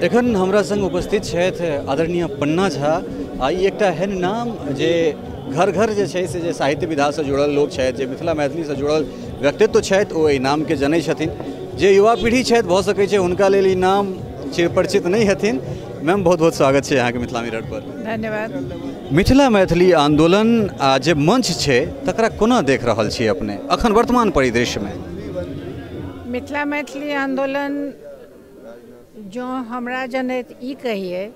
एखन हमरा संग उपस्थित छथि आदरणीय पन्ना झा। आ ई एकटा एहन नाम जे घर घर जे छै से जे साहित्य विधासँ जुड़ल लोक छथि, जे मिथिला मैथिलीसँ जुड़ल व्यक्तित्व छथि, ओ एहि नामके जनै छथिन। जे युवा पीढ़ी छथि भऽ सकै छै हुनका लेल ई नाम चिरपरिचित नहि हेथिन। मैम, बहुत बहुत स्वागत छै अहाँके मिथिला मिरर पर। धन्यवाद। मिथिला मैथिली आंदोलन आ जे मंच छै तकरा कोना देख रहल छी अपने अखन वर्तमान परिदृश्यमे? मिथिला मैथिली आंदोलन जो हमरा जनैत ई कहिए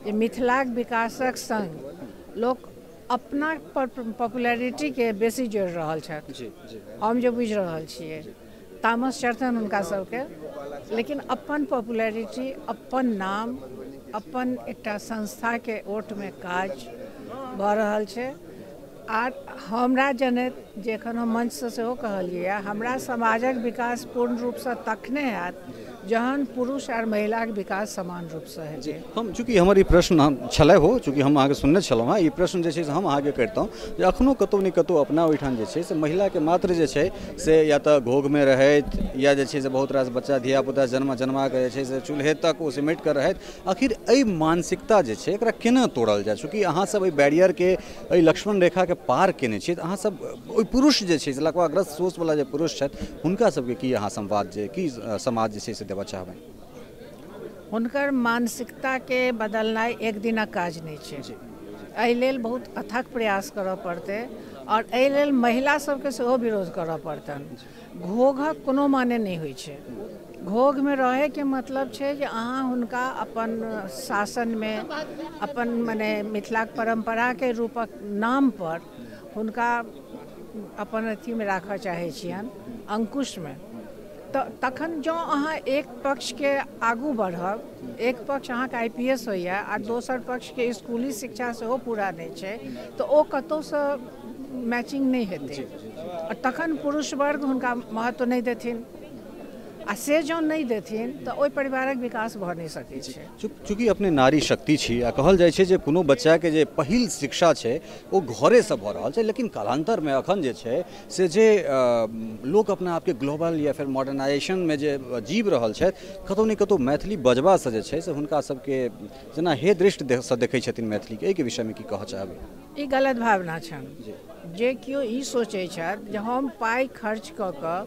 जे मिथिलाक विकासक संग लोक अपना पॉपुलैरिटीके बेसी जोड़ि रहल छथि। हम जे बुझि रहल छियै तामस चढ़तनि हुनका सबके, लेकिन अपन पॉपुलैरिटी, अपन नाम, अपन एकटा संस्थाके ओटमे काज भऽ रहल छै। आर हमरा जनैत जे एखन हम मंचसँ सेहो कहलियै, हमरा समाजक विकास पूर्ण रूपसँ तखने हैत जहन पुरुष आर महिलाके विकास समान रूपसँ हेतै। हम चूँकि हमर ई प्रश्न छलै हो, चूँकि हम अहाँके सुनने छलहुँ हेँ, ई प्रश्न जे छै से हम अहाँके करितहुँ जे अखनो कतहु ने कतहु अपना ओहिठाम जे छै से महिलाके मात्र जे छै से या तऽ घोघमे रहैत या जे छै से बहुत रास बच्चा धियापुता जन्माके जे छै से चूल्हे तक ओ सिमटि कऽ रहैत, आखिर एहि मानसिकता जे छै एकरा केना तोड़ल जाय? चूँकि अहाँसभ एहि बैरियरके, एहि लक्ष्मण रेखाके पार केने छी, तऽ अहाँसभ ओहि पुरुष जे छै से लकवाग्रस्त सोचवला जे पुरुष छथि हुनका सबके की अहाँ संवाद जे की समाज जे छै से देबऽ चाहबै? हुनकर मानसिकताके बदलनाइ एक दिनक काज नहि छै। एहि लेल बहुत अथक प्रयास करऽ पड़तै और एहि लेल महिला सबके सेहो विरोध करऽ पड़तनि। घोघक कोनो माने नहि होइ छै। घोघमे रहैके मतलब छै जे अहाँ हुनका अपन शासनमे, अपन मने मिथिलाक परम्पराके रूपक नाम पर हुनका अपन अथीमे राखऽ चाहै छियनि, अंकुशमे। तऽ तखन जँ अहाँ एक पक्षके आगू बढ़ब, एक पक्ष अहाँके IPS होइए आ दोसर पक्षके स्कूली शिक्षा सेहो पूरा नहि छै, तऽ ओ कतहुसँ मैचिंग नहि हेतै। आ तखन पुरुष वर्ग हुनका महत्व नहि देथिन, आ से जँ नहि देथिन तऽ ओहि परिवारक विकास भऽ नहि सकै छै। चूँकि अपने नारी शक्ति छी आ कहल जाइ छै जे कोनो बच्चाके जे पहिल शिक्षा छै ओ घरेसँ भऽ रहल छै, लेकिन कालान्तरमे अखन जे छै से जे लोक अपना आपके ग्लोबल या फेर मॉडर्नाइजेशनमे जे जीव रहल छथि, कतहु ने कतहु मैथिली बजबासँ जे छै से हुनका सबके जेना हे दृष्टिसँ देखै छथिन मैथिलीके, एहिके विषयमे की कहऽ चाहबै? ई गलत भावना छनि। जे केओ ई सोचै छथि जे हम पाइ खर्च कऽ कऽ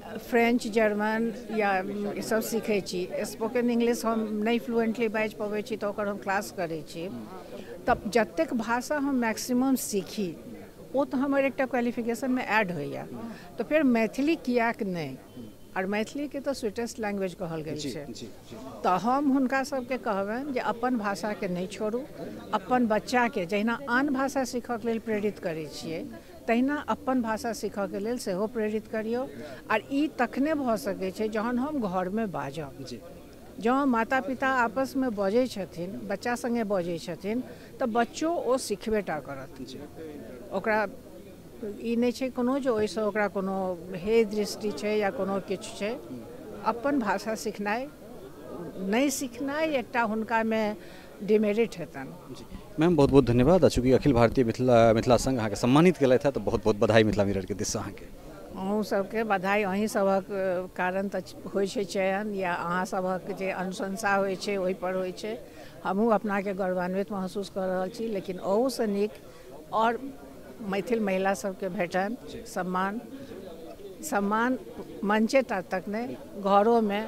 फ्रेंच, जर्मन या सब सीखै छी, स्पोकन इंग्लिश हम नहि फ्लुएंटली बाजि पबै छी तऽ ओकर हम क्लास करै छी, तब जतेक भाषा हम मैक्सिमम सीखी ओ तऽ हमर एकटा क्वालिफिकेशनमे ऐड होइए, तऽ फेर मैथिली किएक नहि? आओर मैथिलीके तऽ स्वीटेस्ट लैंग्वेज कहल गेल छै। तऽ हम हुनका सबके कहबनि जे अपन भाषाके नहि छोड़ू, अपन बच्चाके जहिना आन भाषा सीखऽके लेल प्रेरित करै छियै तहिना अपन भाषा सीखऽके लेल सेहो प्रेरित करियौ। आर ई तखने भऽ सकै छै जहन हम घरमे बाजब। जँ माता पिता आपसमे बजै छथिन, बच्चा सङ्गे बजै छथिन, तऽ बच्चो ओ सिखबे टा करत। ओकरा ई नहि छै कोनो जे ओहिसँ ओकरा कोनो हे दृष्टि छै या कोनो किछु छै। अपन भाषा सिखनाइ नहि सिखनाइ एकटा हुनकामे डिमेरिट हेतनि। मैम, बहुत बहुत धन्यवाद। आ चूँकि अखिल भारतीय मिथिला संघ अहाँके सम्मानित केलथि हेँ, तऽ बहुत बहुत बधाई मिथिला मिररके दिससँ अहाँके। अहूँ सबके बधाई। अहीं सबक कारण तऽ होइ छै चयन, या अहाँ सबक जे अनुशंसा होइ छै ओहिपर होइ छै। हमहूँ अपनाके गौरवान्वित महसूस कऽ रहल छी, लेकिन ओहूसँ नीक आओर मैथिल महिला सबके भेटनि सम्मान। सम्मान मंचे तक नहि, घरोमे,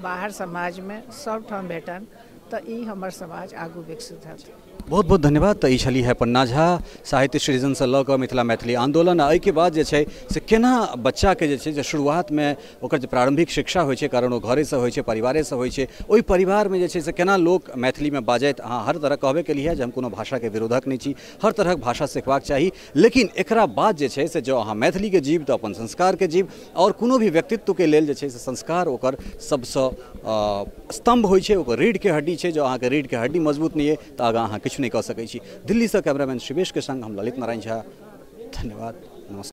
बाहर समाजमे सबठाम भेटनि, तऽ ई हमर समाज आगू विकसित हैत। बहुत बहुत धन्यवाद। तऽ ई छली है पन्ना झा, साहित्य सृजनसँ लऽ कऽ मिथिला मैथिली आंदोलन आ एहिके बाद जे छै से केना बच्चाके जे छै जे शुरुआतमे ओकर जे प्रारंभिक शिक्षा होइ छै, कारण ओ घरेसँ होइ छै, परिवारेसँ होइ छै, ओहि परिवारमे जे छै से केना लोक मैथिलीमे बाजैत। अहाँ हर तरह कहबे केलियै है जे हम कोनो भाषाके विरोधक नहि छी, हर तरहक भाषा सिखबाक चाही, लेकिन एकरा बाद जे छै से जँ अहाँ मैथिलीके जीव तऽ अपन संस्कारके जीव, आओर कोनो भी व्यक्तित्वके लेल जे छै से संस्कार ओकर सबसँ स्तम्भ होइ छै, ओकर रीढ़के हड्डी छै। जँ अहाँके रीढ़के हड्डी मजबूत नहि अइ तऽ आगाँ अहाँ किछु नहि कऽ सकै छी। दिल्लीसँ कैमरामैन शिवेशके संग हम ललित नारायण झा, धन्यवाद, नमस्कार।